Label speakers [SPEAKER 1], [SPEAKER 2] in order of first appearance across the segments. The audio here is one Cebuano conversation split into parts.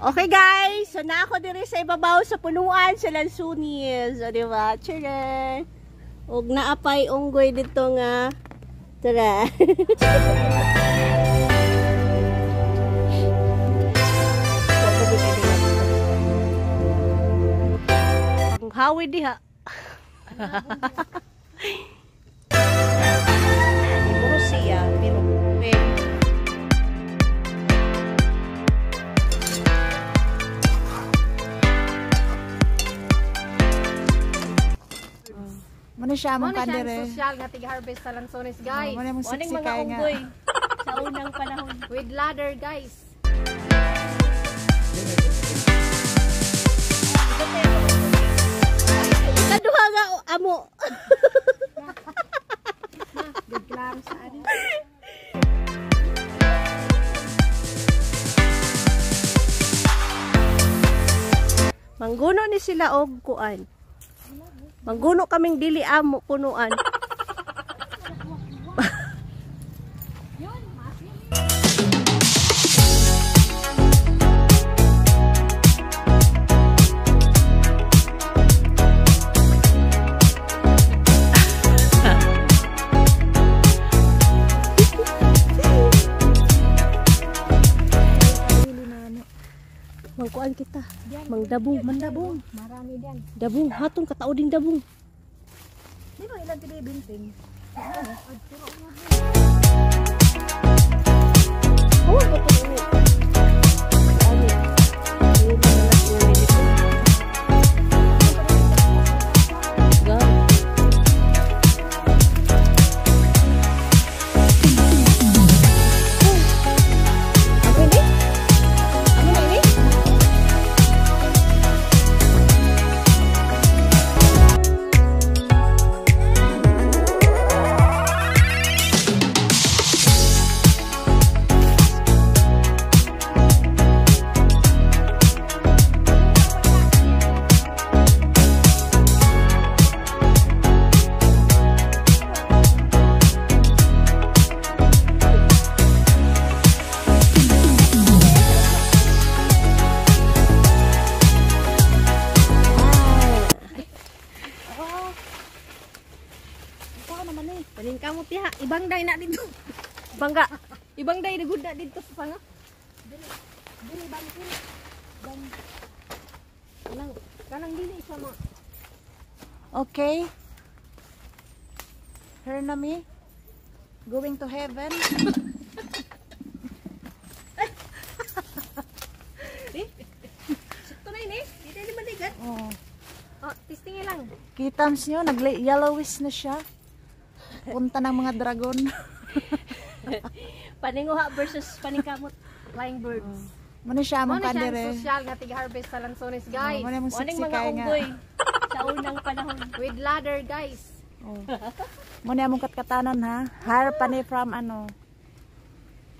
[SPEAKER 1] Okay guys, so na ako diri sa ibabaw sa punuan sa Lansunis. O di ba? Tcharan. Og naapay unggoy dito nga. Tara. Ang hawi diha. Siguro siya, pero
[SPEAKER 2] Muna siya among
[SPEAKER 3] Muna siya ang
[SPEAKER 2] kandere.
[SPEAKER 3] social nga tig-harvest sa Lansones, guys.
[SPEAKER 2] Muna mong
[SPEAKER 1] Waning mga
[SPEAKER 2] siksikay nga.
[SPEAKER 1] unggoy sa unang panahon.
[SPEAKER 3] With ladder, guys.
[SPEAKER 1] Kaduha nga amo.
[SPEAKER 3] Good klaro sa ano.
[SPEAKER 1] Mangguno ni sila og kuan. Mangguno kaming dili amo punuan. Mangkuan kita. Mangdabong.
[SPEAKER 2] Mandabong.
[SPEAKER 3] Marami diyan.
[SPEAKER 1] Dabong. Hatong katao din dabong.
[SPEAKER 2] Di ba ilang tinibinting?
[SPEAKER 1] Oh, bato ini. Ani. Ini na lang dito. Go. Ako ini? Ako na ini?
[SPEAKER 3] Panin ka mo tiha. Ibang day na dito.
[SPEAKER 1] Bangga.
[SPEAKER 3] Ibang day na good na dito sa panga. Dili kanang dili siya ma.
[SPEAKER 2] Okay. Her na me. Going to heaven.
[SPEAKER 1] Ito na ini. Dili ni maligat.
[SPEAKER 2] Oh.
[SPEAKER 3] Oh, testingin lang.
[SPEAKER 2] Kitams nyo, nag-yellowish na siya. Punta ng mga dragon.
[SPEAKER 1] Paninguha versus paningkamot.
[SPEAKER 3] Flying birds.
[SPEAKER 2] Muna siya among
[SPEAKER 3] Muna siya ang
[SPEAKER 2] kandere.
[SPEAKER 3] social nga tig-harvest sa Lansones, guys.
[SPEAKER 2] Muna mong
[SPEAKER 1] Waning mga
[SPEAKER 2] siksikay nga.
[SPEAKER 1] unggoy sa unang panahon.
[SPEAKER 3] With ladder, guys.
[SPEAKER 2] Oh. Muna among katkatanon ha. Hire pa ni from ano.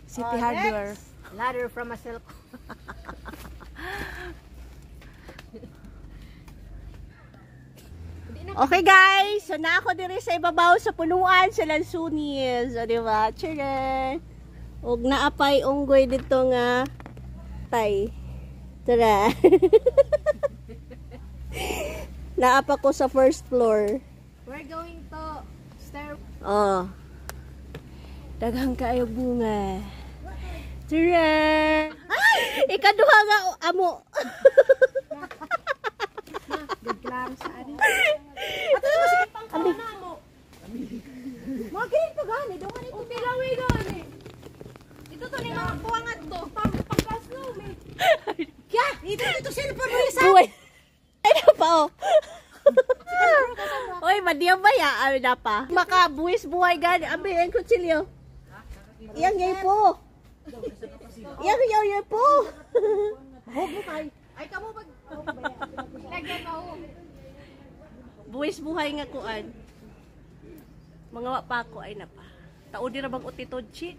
[SPEAKER 2] City
[SPEAKER 1] Oh,
[SPEAKER 2] Hardware.
[SPEAKER 3] Ladder from a silk.
[SPEAKER 1] Okay guys, so na ako diri sa ibabaw sa punuan sa Lansunis. O di ba? Tcharan. Og naapay unggoy dito nga tay. Tara. Naapa ko sa first floor.
[SPEAKER 3] We're going to stair.
[SPEAKER 1] Oh. Daghang kaayo bunga. Tara. Ay! Ikaduha nga amo.
[SPEAKER 3] Good klaro sa ano.
[SPEAKER 1] Abi.
[SPEAKER 2] Mga ganit pa gani. Dungan ito.
[SPEAKER 3] Tilawi gani. Ito to ni mga kuwangat to. Pagka-snow me.
[SPEAKER 2] Kya! Ito ito cellphone mo isa.
[SPEAKER 1] Buhay. Ay na pa oh. Oy, madiyan ba ya? Ano na pa? Makabuwis buhay gani. Abi, ang kutsilyo. Iyang yay po. Iyang yay yay po.
[SPEAKER 3] Ay kamo pag lagyan mo.
[SPEAKER 1] Buwis buhay nga kuan. Mga wa pa ako ay na pa. Tao di ra bang utitod, chi?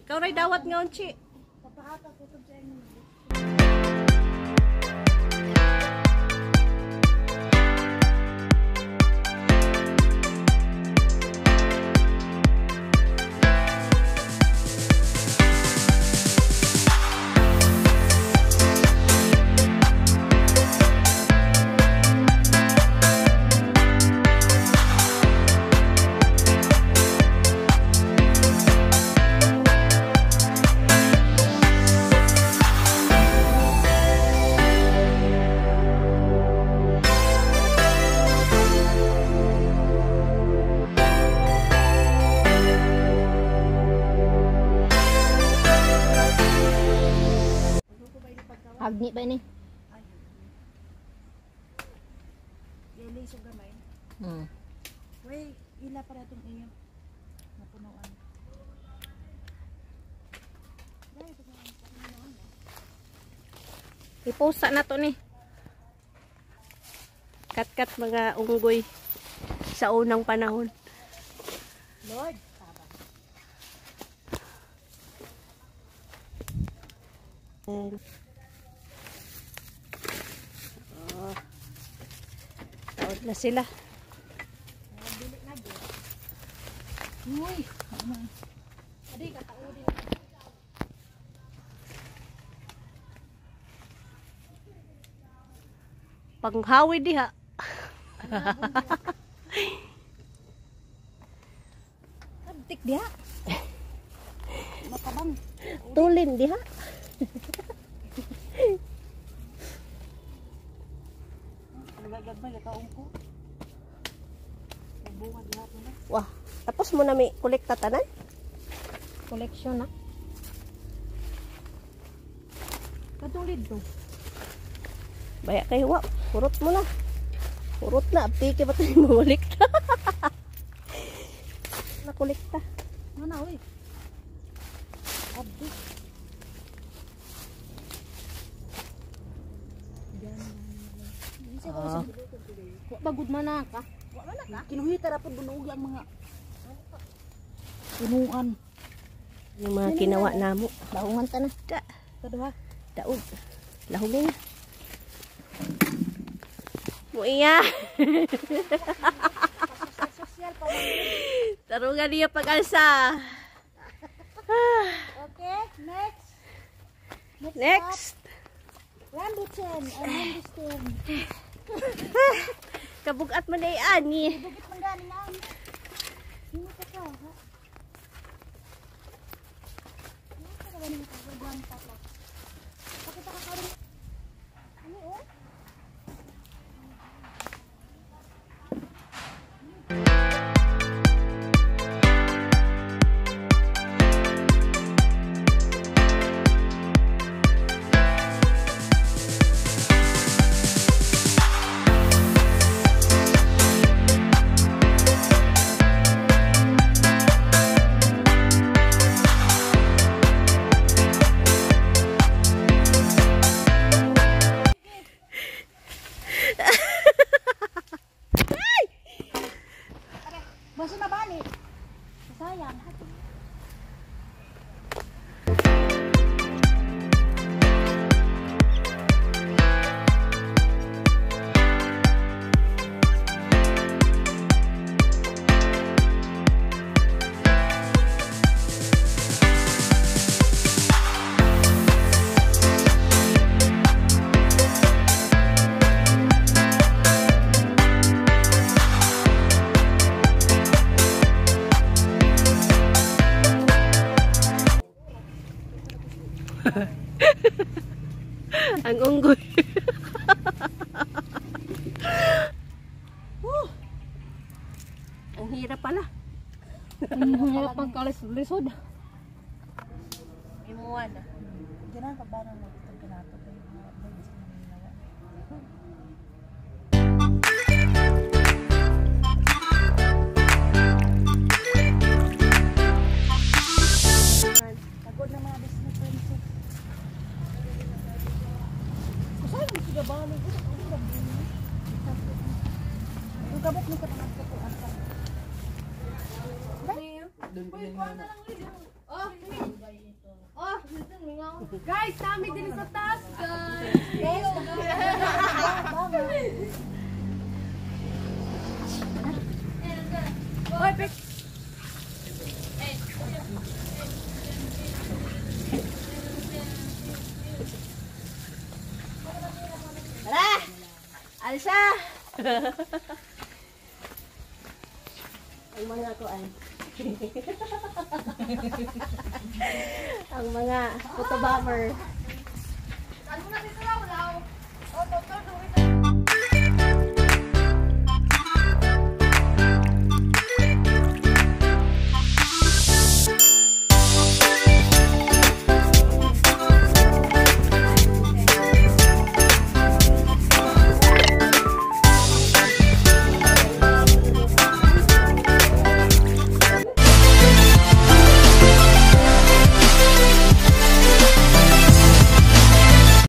[SPEAKER 1] Ikaw ray dawat ngaon, chi.
[SPEAKER 3] Hagni ba ni?
[SPEAKER 2] Yellow so gamay. Wey, ila para itong iyo. Napunuan.
[SPEAKER 3] Iposa na to ni.
[SPEAKER 1] Katkat mga unggoy sa unang panahon.
[SPEAKER 2] Lord.
[SPEAKER 1] Oh. Taod na sila.
[SPEAKER 2] Uy.
[SPEAKER 1] Panghawi diha.
[SPEAKER 2] Abtik diha. Matabang.
[SPEAKER 1] Tulin diha.
[SPEAKER 2] Nagagagmay kakaong ko. Bunga diha po na.
[SPEAKER 1] Wah, tapos mo na may kolekta tanan?
[SPEAKER 3] Collection na. Katulid to.
[SPEAKER 1] Baya kay wa, purot mo na. Purot na, aptike ba tayo makolekta? Nakolekta.
[SPEAKER 2] Ano na, uy. Abtik.
[SPEAKER 1] Ah.
[SPEAKER 3] Bagud man na ka.
[SPEAKER 2] Kinuhita ra pud bunuog ang mga punuan.
[SPEAKER 1] Yung mga kinawa namo.
[SPEAKER 3] Daungan ta na.
[SPEAKER 1] Da,
[SPEAKER 2] Kaduha.
[SPEAKER 1] daog. Lahugin na. Muiya.
[SPEAKER 2] Social pa.
[SPEAKER 1] Tarungan niya pag-alsa.
[SPEAKER 2] Okay, next.
[SPEAKER 1] Next.
[SPEAKER 2] Rambutan and mangosteen.
[SPEAKER 1] Kabugat man ay ani.
[SPEAKER 2] Bukit man gani na. Sino pa ka? Ha? Pakita ka karon. Ano oh? Basta na balik. Sayang.
[SPEAKER 1] Ang unggoy. Woo! Ang hirap pala.
[SPEAKER 3] Ang hirap pagkalisod.
[SPEAKER 1] Imuwan na.
[SPEAKER 2] Diyan ang pagbano mo itong kinato kayo mga babies na ninawa. Pagod na mga Disney princess. Kusay mo siya ba? Yung kabok ni katangat ko po.
[SPEAKER 3] Oh, guys, nami din sa taas, guys. Oy, pek.
[SPEAKER 1] Tara! Alsa! Ang mga kuan. Ang mga photobomber.
[SPEAKER 3] Ano na dito?